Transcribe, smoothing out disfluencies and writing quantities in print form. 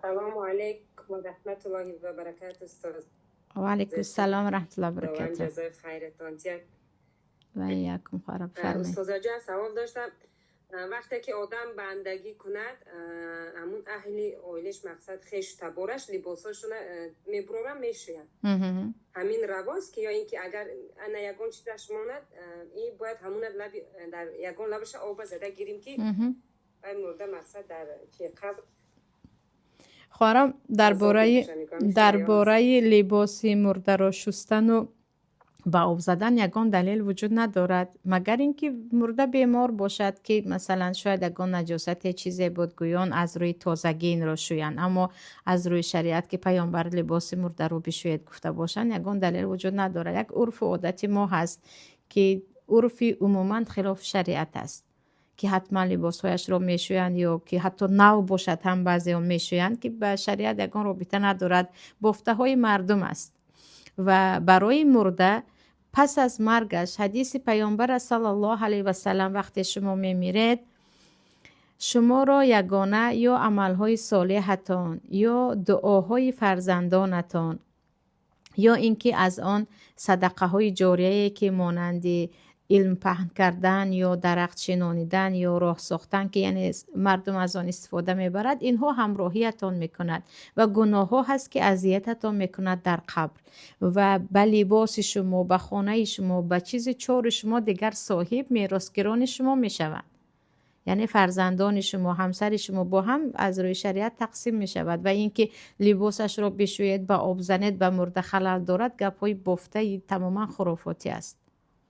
Ассалому алайкум ва раҳматуллоҳи ва баракатуҳ, устод. Ва алайкум ассалом ва раҳматуллоҳи ва Худованд баракатуҳ. Ҷазои хайратон диҳад. Ва иякум, хоҳарам, бифармоед. Устозаҷон, савол доштам. Вақте ки одам бандагӣ кунад, ҳамун аҳли оилаш, мақсад хешу табораш, либосҳошона мебурорам, мешӯянд. Ҳамин равост ки ё ин ки агар ана ягон чизаш монад, ин бояд ҳамуна лаби дар ягон лабаша оба зада гирим ки вай мурда, мақсад, дар чи қабр Хоҳарам, дар азоб бораи мекашад, мегӯям, дар ҳаёст. Бораи либоси мурдаро шустану ба об задан ягон далел вуҷуд надорад, магар ин ки мурда бемор бошад, ки масалан шояд ягон наҷосате, чизе буд, гӯён аз рӯи тозагӣ инро шӯянд. Аммо аз рӯи шариат, ки паёмбар либоси мурдаро бишӯед гуфта бошанд, ягон далел вуҷуд надорад. Як урфу одати мо ҳаст, ки урфи умуман хилофи шариат аст, ки ҳатман либосҳояшро мешӯянд ё ки ҳатто нав бошад ҳам баъзеҳо мешӯянд, ки ба шариат ягон робита надорад, бофтаҳои мардум аст. Ва барои мурда пас аз маргаш ҳадиси паёмбар саллаллоҳу алайҳи васаллам: вақте шумо мемиред, шуморо ягона ё амалҳои солеҳатон, ё дуоҳои фарзандонатон, ё ин ки аз он садақаҳои ҷорияе, ки монанди илм паҳн кардан ё дарахт шинонидан ё роҳ сохтан, ки яъне мардум аз он истифода мебарад, инҳо ҳамроҳиятон мекунад ва гуноҳҳо ҳаст, ки азиятатон мекунад дар қабр. Ва ба либоси шумо, ба хонаи шумо, ба чизи чори шумо дигар соҳиб меросгирони шумо мешаванд, яъне фарзандони шумо, ҳамсари шумо, бо ҳам аз рӯи шариат тақсим мешавад. Ва ин ки либосашро бишӯед, ба об занед, ба мурда халал дорад, гапҳои бофтаи тамоман хурофотӣ аст.